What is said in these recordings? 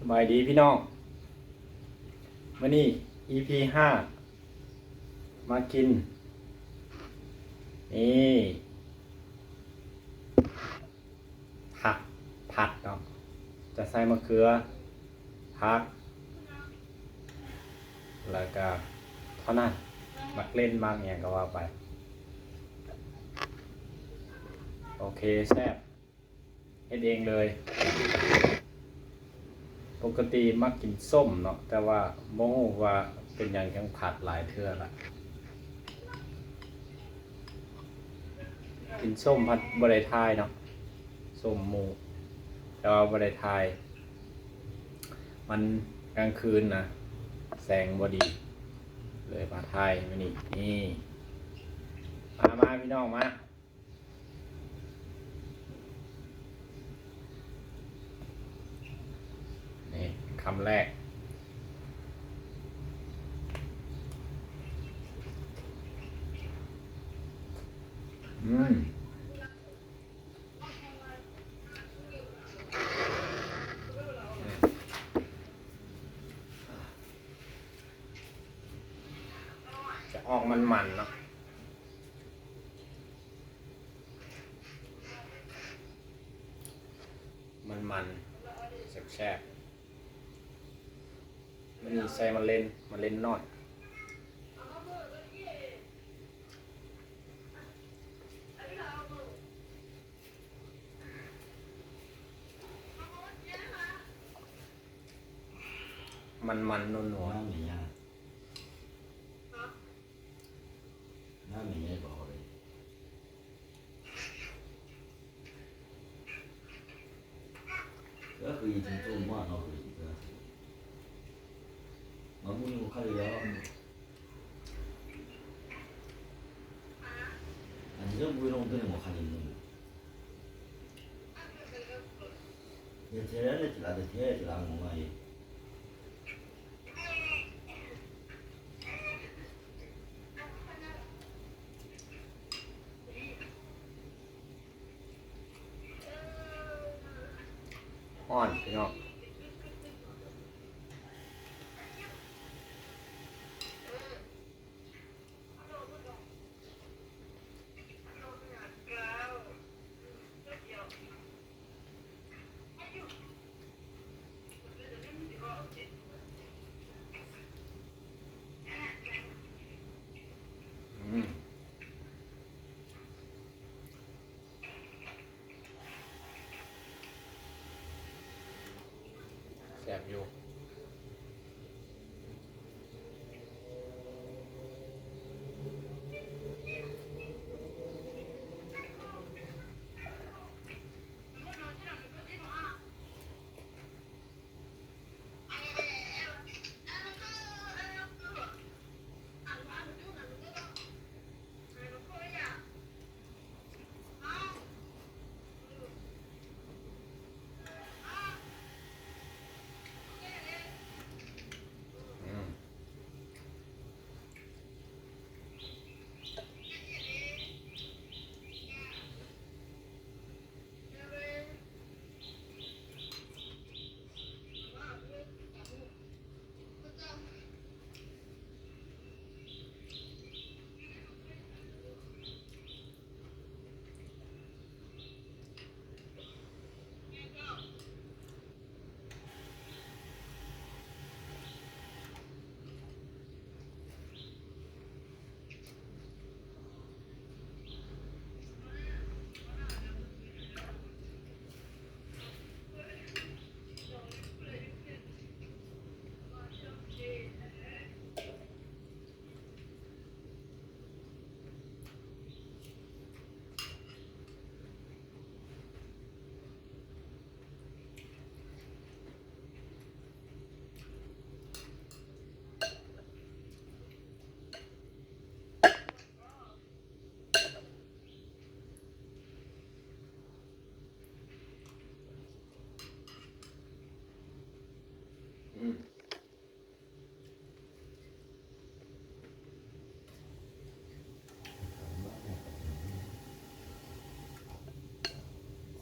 ສະບາຍດີພີ່ນ້ອງ ມື້ນີ້ ອີພີຫ້າ ມາກິນ ນີ້ ຜັກຜັດເນາະ ຈະໃສ່ມະເຂືອ ຜັກ ແລ້ວກະເທົ່ານັ້ນ ໝາກເລັ່ນ ໝາກຫຍັງກໍວ່າໄປ. ໂອເຄ ແຊບ. ເຮັດເອງເລີຍ. ປົກກະຕິມັກກິນສົ້ມເນາະ ແຕ່ວ່າບໍ່ຮູ້ວ່າເປັນຫຍັງຈັ່ງຜັດຫຼາຍເທື່ອລະ. ກິນສົ້ມພັດບໍ່ໄດ້ຖ່າຍເນາະ ສົ້ມໝູ່ ແຕ່ວ່າບໍ່ໄດ້ຖ່າຍ ມັນກາງຄືນນະ ແສງບໍ່ດີ ເລີຍມາຖ່າຍມື້ນີ້. ນີ້ ມາ ມາ ພີ່ນ້ອງມາ. ນີ້ ຄຳແລກ ອືມ ຈະອອກມັນໆເນາະ. ມັນໆ ແຊບໆ. ມື້ນີ້ໃສ່ມາເລັນ ມາເລັນນ້ອຍ. ມັນໆ ນົວໆ. ນ້ຳນີ້ຫຍັງ? ນ້ຳນີ້ບໍ່ເອົາເລີຍ. ກໍຄືກິນສົ້ມໝໍເນາະ ຄືກິນເທື່ອ ມາບຸນບໍ່ໄຂ່ແລ້ວ ອັນນີ້ກໍບຸນລົງຕົວນີ້ບໍ່ໄຂ່ນີ້ ເຮັດແທ້ແລ້ວ ເຮັດລະແທ້ ຈະລາງມອງໄວ້. ຮ້ອນພີ່ນ້ອງ. ອືມ ແຊບຢູ່.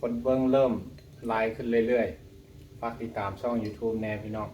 ຄົນເບິ່ງເລີ່ມຫຼາຍຂຶ້ນເລື້ອຍ ຝາກຕິດຕາມຊ່ອງຢູທູບແດ່ພີ່ນ້ອງ.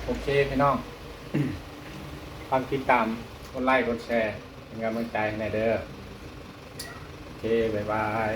ໂອເຄພີ່ນ້ອງ ຝາກຕິດຕາມ ກົດໄລ ກົດແຊ ເປັນກຳລັງໃຈໃຫ້ແດ່ເດີ. ໂອເຄ ບາຍບາຍ.